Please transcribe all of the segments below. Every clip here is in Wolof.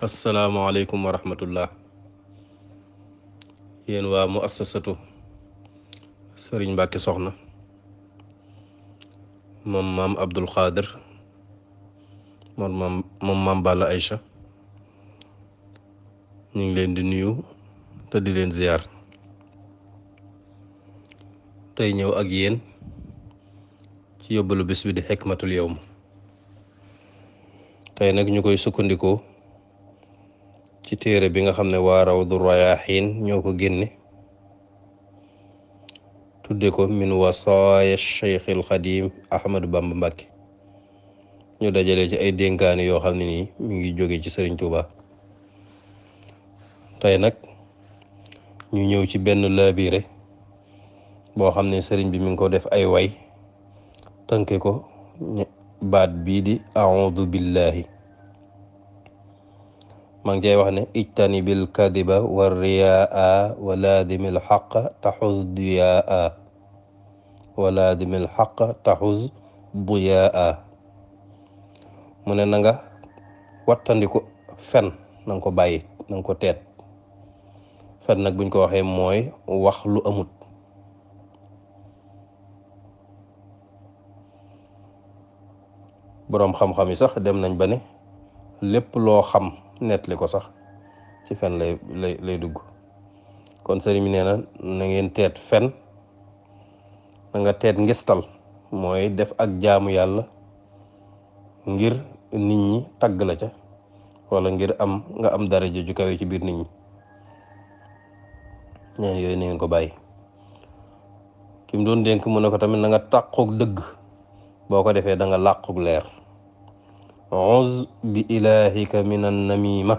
asalaamaaleykum wa rahmatullah. yéen waa mu assasatu sëriñ Mbàkke Soxna moom maam Abdul Xaadir moom maam Balla Aïcha ñu ngi leen di nuyu te di leen ziyaar. tey ñëw ak yéen ci yóbbalu bis bi di xikmatul yawm. tey nag ñu koy sukkandikoo ci téere bi nga xam ne waa Rawdu Rayaahiin ñoo ko génne tudde ko min wasaaya Cheikh al Xadim Ahmadu Bamba Mbàkke. ñu dajale ci ay dénkaani yoo xam ne nii mi ngi jóge ci Sëriñ Tuuba. tey nag ñu ñëw ci benn laabiire boo xam ne sëriñ bi mi ngi ko def ay way tënke ko baat bii di audu billahi. maa ngi cay wax ne ijtanibil kadiba wa riyaa wa laadimil xaq taxuz diyaa wa laadimil xaq taxuz diyaa. mu ne na nga wattandiku fen na nga ko bàyyi na nga ko teet. fen nag buñ ko waxee mooy wax lu amut. boroom xam-xam yi sax dem nañ ba ne lépp loo xam nettali ko sax ci fen lay dugg. kon sëriñ bi nee na na ngeen teet fen, na nga teet ngistal mooy def ak jaamu yàlla ngir nit ñi tagg la ca wala ngir nga am daraja ju kawe ci biir nit ñi. neen yooyu na ngeen ko bàyyi. ki mu doon dénk mu ne ko tamit na nga tàqoog dëgg, boo ko defee da nga làqoog leer. uz bi ilahika min an namima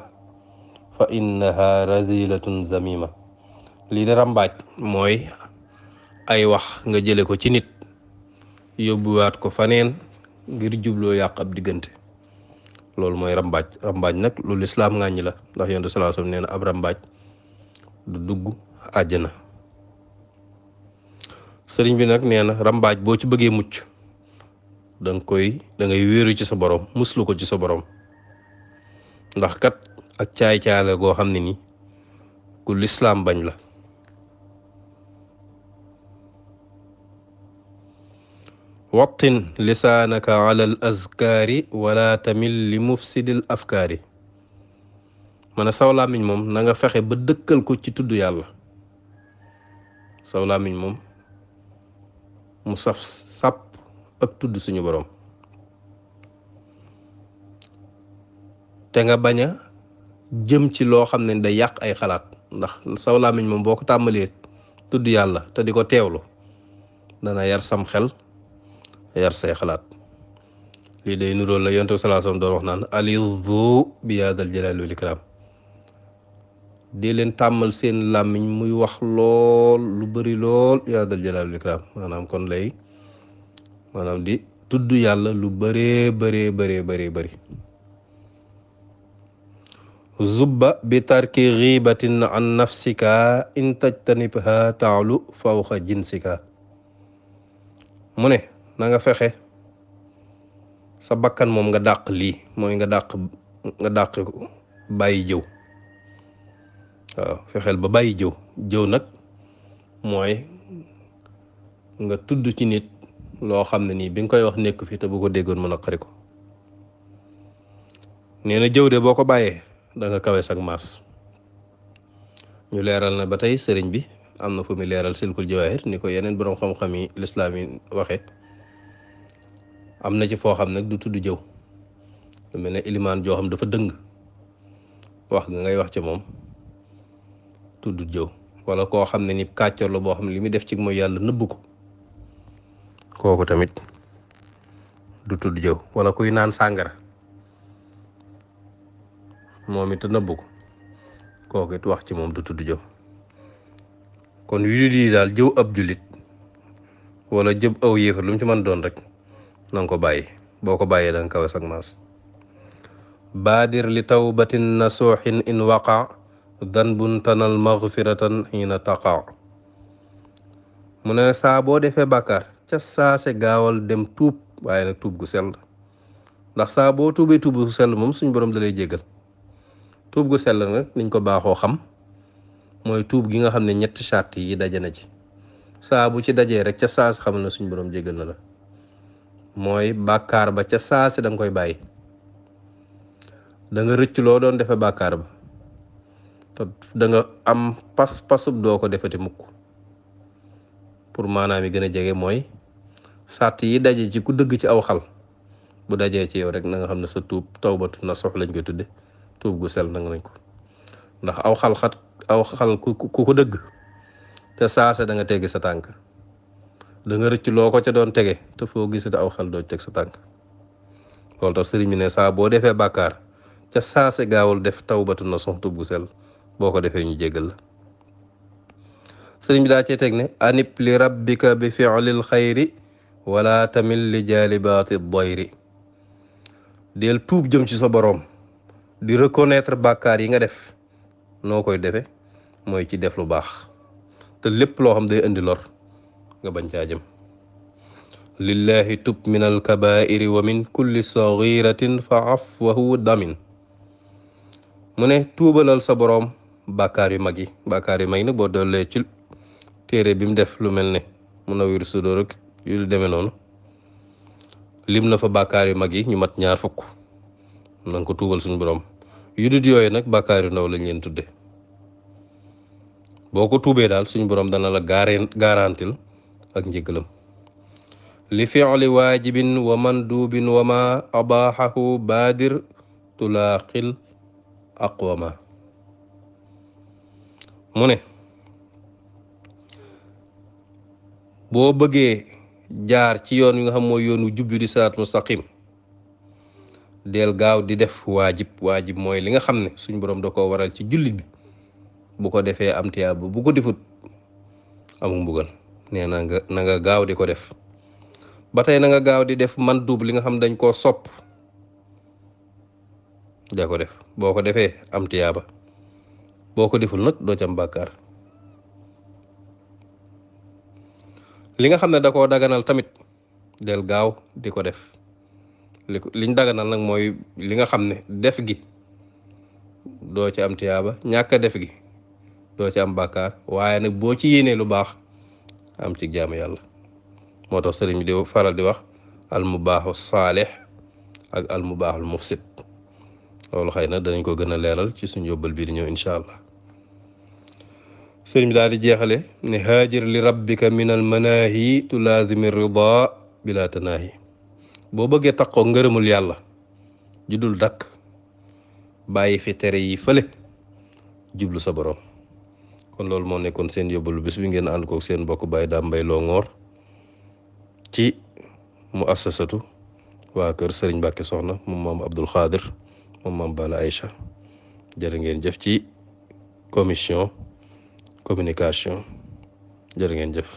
fa innaha razilatun zamima. lii de rambaaj mooy ay wax nga jële ko ci nit yóbbuwaat ko faneen ngir jubloo yàq ab diggante. loolu mooy rambaaj. rambaaj nag lu lislaam ŋàññi la, ndax yonent sallallahu alayhi wasallam nee na ab rambaaj du dugg àjjana. sëriñ bi nag nee na rambaaj boo ci bëggee mucc da ngay wéeru ci sa borom, muslu ko ci sa borom, ndax kat ak caay-caale goo xam ne ni ku lislaam bañ la. wattin lisaanaka ala al azkaari wala tamil li mufsidil afkaari. ma ne saw làmmiñ moom na nga fexe ba dëkkal ko ci tudd yàlla. saw làmmiñ moom mu saf sàpp ak tudd suñu borom, te nga bañ a jëm ci loo xam ne day yàq ay xalaat. ndax saw làmmiñ moom boo ko tàmbalee tudd yàlla te di ko teewlu dana yar sam xel, yar say xalaat. lii day nuróol la yonent bi sallallahu alayhi wasallam doon wax naan alizu bi yaadal jalaali wal ikram. di leen tàmmal seen làmmiñ muy wax lool lu bari lool yaadal jalaali wal ikram. maanaam kon di tudd yàlla lu bëree bëri. zubba bi tarki ghibatin an nafsika in tajtanibha taalu fawqa jinsika. mu ne na nga fexe sa bakkan moom nga dàq lii, mooy nga dàq bàyyi jëw. waaw fexeel ba bàyyi jëw. jëw nag mooy nga tudd ci nit loo xam ne nii bi nga koy wax nekk fi te bu ko déggoon mën a xari ko. nee na jëw de boo ko bàyyee da nga kawe sag maas. ñu leeral na ba tey sëriñ bi am na fu mu leeral silkul jawaahir ni ko yeneen boroom xam-xam yi lislaam yi waxe. am na ci foo xam nag du tudd jëw, lu mel ne ilimaan joo xam dafa dëng, wax nga ngay wax ci moom tudd jëw. wala koo xam ne ni kàccor la boo xam ne li muy def ci mooy yàlla nëbb ko, kooku tamit du tudd jëw. wala kuy naan sàngara moom it nëbb ko, kooku it wax ci moom du tudd jëw. kon yu di daal jëw ab jullit wala jëb aw yéefar lu mu ci mën doon rek na nga ko bàyyi. boo ko bàyyee da nga kawe sag maas. baadir li tawbatin nasuuxin in waqa danbun tanal maghfiratan xiina taqa. mu ne saa boo defee bàkkaar ca saase gaawal dem tuub, waaye nag tuub gu sell. ndax saa boo tuubee tuub gu sell moom suñ borom da lay jéggal. tuub gu sell nag niñ ko baaxoo xam mooy tuub gi nga xam ne ñetti charte yi daje na ci saa bu ci dajee rek ca saasi xam na suñ borom jégal na la mooy bàkkaar ba ca saasi da nga koy bàyyi da nga rëcc loo doon defe bàkkaar ba te da nga am pas-pasub doo ko defati mukk pour maanaam yi gën a jege mooy sart yi daje ci ku dëgg ci aw xal bu dajee ci yow rek na nga xam ne sa tuub tawbatu nasuux lañ koy tudde tuub gu sell nanga nañ ko ndax aw xal ku ko dëgg te saase da nga teggi sa tànk da nga rëcc loo ko ca doon tege te foo gisati aw xal doo teg sa tànk loolu tax sëriñ bi ne saa boo defee bàkkaar ca saase gaawul def tawbatu nasuux tuub gu sell boo ko defee ñu jéggal la sëriñ bi daa cee teg ne anib li rabbika bi fi'lil xayri wala tamil li jaalibaati dayri del tuub jëm ci sa boroom di reconnaître bàkkaar yi nga def noo koy defe mooy ci def lu baax te lépp loo xam day indi lor nga bañ caa jëm lillahi tub min alkabairi wa min kulli saghiratin fa afwahu damin mu ne tuubalal sa boroom bàkkaar yu mag yi nag boo doolee ci téere bi mu def lu mel ne Munawwirus Sudur rek yu demee noonu lim na fa bàkkaar yu mag yi ñu mat 20 na nga ko tuubal suñu borom yu dut yooyu nag bàkkaar yu ndaw lañ leen tudde boo ko tuubee daal suñu borom dana la garantil ak njëggalam li fi'li waajibin wa mandubin wa ma abaaxahu baadir tulaaqil aqwama mu ne boo bëggee jaar ci yoon wi nga xam mooy yoonu jubbi di siraat mustaqim del gaaw di def waajib mooy li nga xam ne suñ borom da koo waral ci jullit bi bu ko defee am tiyaaba bu ko defut amul mbugal nee na nga gaaw di ko def ba tey na nga gaaw di def man duub li nga xam dañ koo sopp da ko def boo ko defee am tiyaaba boo ko deful nag doo ci am bàkkaar li nga xam ne da koo daganal tamit del gaaw di ko def liñ daganal nag mooy li nga xam ne def gi doo ci am tiyaaba ñàkk def gi doo ci am bàkkaar waaye nag boo ci yéenee lu baax am ci jaamu yàlla moo tax sëriñ bi di faral di wax al mubaaxu saalix ak al mubaaxul mufsid loolu xëy na danañ ko gën a leeral ci suñu yóbbal bii di ñëw incha allah sëriñ bi daal di jeexale ne haajir li rabbika min al manaahi tulaazimi rida bila tanaahi boo bëggee taqoo ngërëmul yàlla ju dul dakk bàyyi fi tere yi fële jublu sa borom kon loolu moo nekkoon seen yóbbalu bis bi ngeen ànd kook seen mbokk Baye Dame Mbaye Longhor ci mu assasatu waa kër Serigne Mbacke Soxna moom maam Abdoul Khadir moom maam Bala Aïcha jërë ngeen jëf ci commission communication jërë ngeen jëf